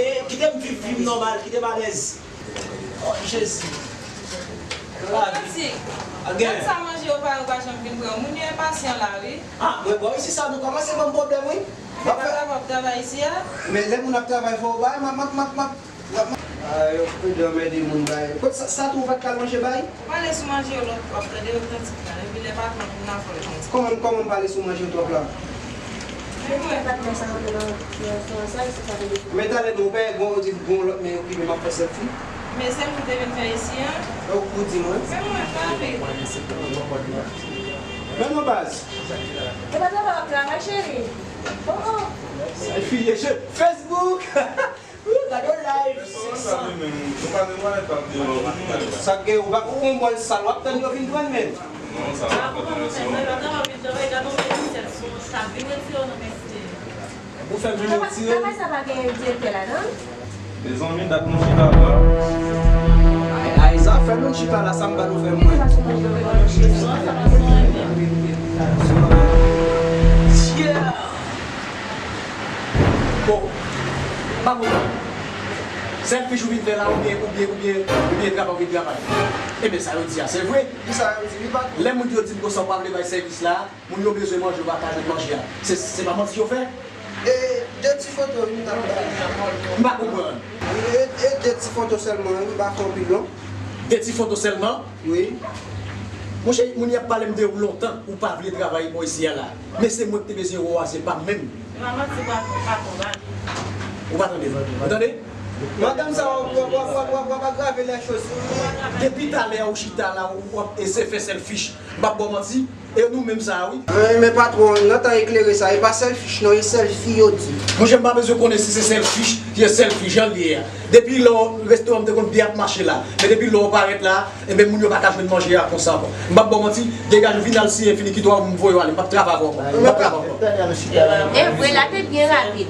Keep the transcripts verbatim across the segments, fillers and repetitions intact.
tande, kite m viv vi m nòmal, kite m alèz. Oh, Jezi. Otantik, gad sa manje yo pa, yo pa janm vin pran. Moun yo enpasyan la, wi. Ah, mwen, bò, isi sa nou kòmanse ban m pwoblèm, wi. Yo pa kapab travay isi a? Men lè moun ap travay, fò w bay, m ap, m ap, m ap, m ap, m ap. Ah, yo pede anmède moun bay. Kot sa, sa tou ou pa t ka al manje bay? Ou pale sou manje yo lòt, w ap tande otantik la. Epi lè patwon vin la, fò l konn. Kòman, kòman m pale sou manje yo twòp la? Men mwen. Men talè nou, ou pè, bon, ou di, bon, lòt men yo ki vin ap fè sèlfi. Men sèlfi te vin fè isi an. Ou, ou di mwen. Men mwen, pa vle. Men non, baz. E pa travay w ap travay, cheri. Oh, oh. Sèlfi, je, Facebook. Wi, gade yon live, six cents. Sa k gen, ou pa, ou yon bòl sal, w ap tann yo vin pran l menm. Ou fè m vin retire. Travay sa pa gen direktè ladan? Mezanmi, dat nou chita la. Ay, ay, zafè nou chita la, sa m ba nou fè mwen. Yeah! Bon, m pa konprann. Sèlfi ou vin fè la, oubyen, oubyen, oubyen, oubyen travay, oubyen travay. Ebyen, sa yo di a, se vre. Ki sa yo di? Li pa. Lè moun yo di m konsa, ou pa vle bay sèvis la, moun yo bezwen manje, yo pa ka jwenn manje a. Se, se pa manti yo fè? E de ti foto, wi, m t ap bay. M pa konprann. E, e de ti foto sèlman, wi, m pa fè anpil, non. De ti foto sèlman? Wi. Monchè, moun y ap pale m de ou lontan, ou pa vle travay bò isi a la. Men se mwen ki te bezwen wè w a, se pa m menm. E pa manti, pa, pa konbat. Ou pa tande, ou tande? Madanm sa, w ap, w ap, w ap, w ap, w ap agrave lè cho. Depi talè ou chita la, ou ap ese fè selfish. M p ap ba w manti, e nou menm sa a, wi. Eh, men patwon, nan tan eklere sa, e pa selfish non, e selfie yo di. Monchè, m pa bezwen konnen si se selfish, si se selfie, jan l ye a. Depi lè w, restoran m te konn byen ap mache la. Men depi lè w parèt la, enben moun yo pa ka jwenn manje a konsa ankò. M p ap ba w manti, degaje w vin al siyen fini kito a, m voye w ale, m p ap travay avè w ankò. M p ap travay ankò. E vre, la te byen rapid.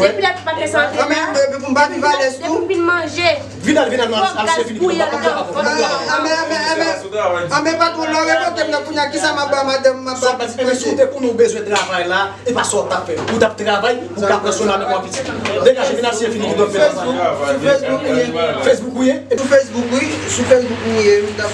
Depi lè pa te santi la, depi m vin manje. Vin al, vin al, non, al, al, se fini, non, pa travay, pa travay. Anben, anben, anben, anben, patwon, lè w revoke m nan kounye a, kisa m ap ba madanm, m ap ba pitit mwen? Si w te konnen w bezwen travay la, e pa sa w t ap fè. Ou t ap travay, ou ka pran swen madanm ou ak pitit. Degaje, vin al, se fini ki dòt fè. Sou Facebook ou ye? Facebook ou ye? Sou Facebook, wi. Sou Facebook ou ye, m t ap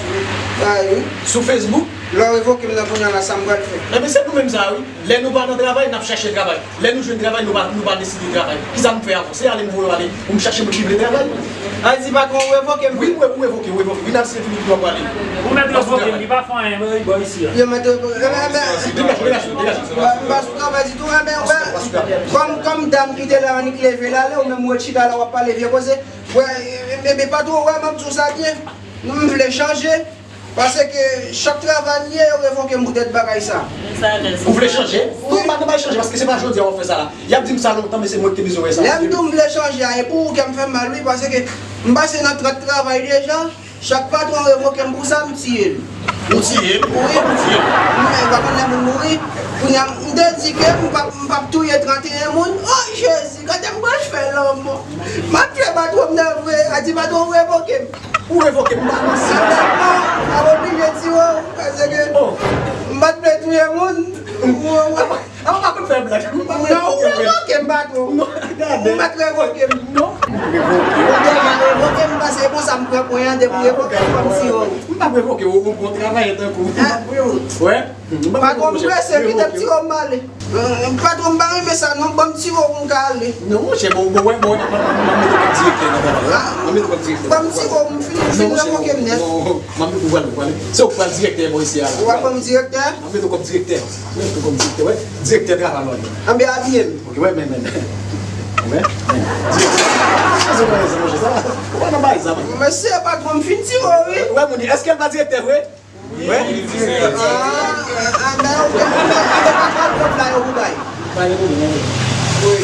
bay, wi. Sou Facebook? Lè w revoke m nan kounye a la, sa m pral fè? Enben, se nou menm sa, wi. Lè nou pa nan travay, n ap chache travay. Lè nou jwenn travay, nou pa, nou pa deside travay. Kisa nou fè ankò? Se ale m voye w ale pou m chache moun ki vle travay. A di patwon, ou revoke m? Wi, ou, ou revoke, ou revoke. Vin al se fini ki w ap pale. Ou mèt revoke m, li pa fè anyen bò isi a. Yo mèt revoke m. Degaje, degaje, degaje. M pa sou travay ditou, enben, kòm, kòm dam ki te la annik leve l ale, ou menm ou ret chita la, w ap pale vye koze. Wè, enben, patwon, wè, m ap di w sa byen. Nou, m vle chanje. Paske chak travay m ye, yo revoke m poutèt bagay sa. Ou vle chanje? Non, m pa nan bay chanje, paske se pa jodi a w ap fè sa la. Y ap di m sa lontan, men se mwen ki te bezwen wè sa. Lè m di w m vle chanje a, e pou ou kè m fè mal, wi, paske m pase nan trant travay deja, chak patwon revoke m pou sa, m tiye l. Ou tiye l? Wi. Ou tiye l? M pa konn lè moun mouri. Kounye a, m te di ke m p ap, m p ap touye trant e en moun. Oh, Jezi, kote m pral fè lanmò? M ap fè patwon m nan vre, a di patwon ou revoke m. Ou revoke m, m pa nan sèl. Sa pa, pa oblije tiye w, paske m pa t vle touye moun. Ou, ou, ou. Apa, apa pa konn fè blag. Non, ou revoke m, patwon. Non, gade. Ou mèt revoke m. Non, ou revoke. Ou deja revoke m, paske e konsa m pran pwen an, depi ou revoke m, fò m tiye w. M p ap revoke w, ou bon travayè tankou w. Wè. Patwon, m prese, kite m tiye w, m ale. Eh, patwon, m pa renmen sa non, ban m tiye w pou m ka ale. Non, monchè, bon, bon, wè, bon, m ap mete w kòm direktè nan travay la. M ap mete w kòm direktè. Ban m tiye w, m fin, m fin revoke m nèt. Non, m ap mete w pral, pral. Se ou k pral direktè bò isi a la. Ou ap ban m direktè? M ap mete w kòm direktè. M ap mete w kòm direktè, wè. Direktè travay la. Anben abiye m. Ok, wè, men, men, men. Wè, men. Direktè. Sa se mwen, se monchè, sa va. Ou pa nan bagay sa, man. Mesye, patwon, m fin tiye w, wi. Wè, moun, èske l pa direktè vre? Wi. Ah, ah, ah, men ou gen, ou gen, ou gen pa kal kòb la yo pou bay. Wi.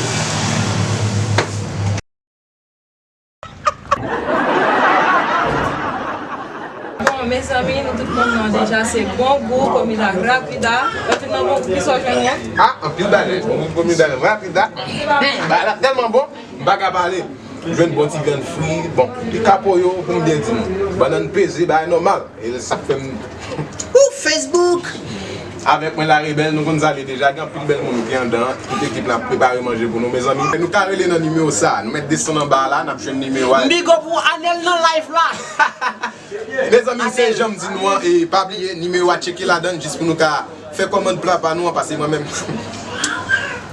Bon, mezanmi, nou tout konn non deja, se Bon Gou, komi la Rapida. Anpil nan Bon Gou, kisa w jwenn non? Ah, anpil bagay. Bon Gou, komi la Rapida. Bagay la tèlman bon, m pa ka pale. Jwenn bon ti vyann fri. Bon, li kapo yo, pou m byen di nou. Bannann peze, bagay nòmal. E sa k fè m. Ou Facebook! Avèk mwen la Rebèl, nou konn sa l ye deja. Gen anpil bèl moun ki anndan an. Tout ekip la ap prepare manje pou nou, mezanmi. Nou ka rele nan nimewo sa. Nou mèt desann anba a la, n ap jwenn nimewo a. Big up pou Anèl nan live la! Mezanmi, se jan m di nou an, e pa bliye, nimewo a tcheke ladan l jis pou nou ka fè kòmand pla pa nou an, paske mwen menm.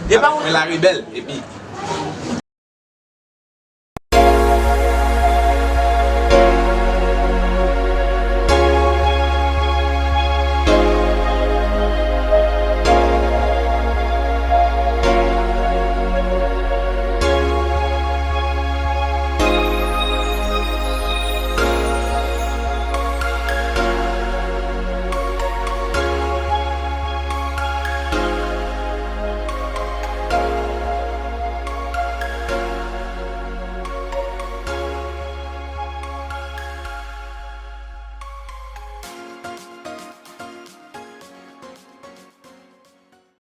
E pa mwen la Rebèl, epi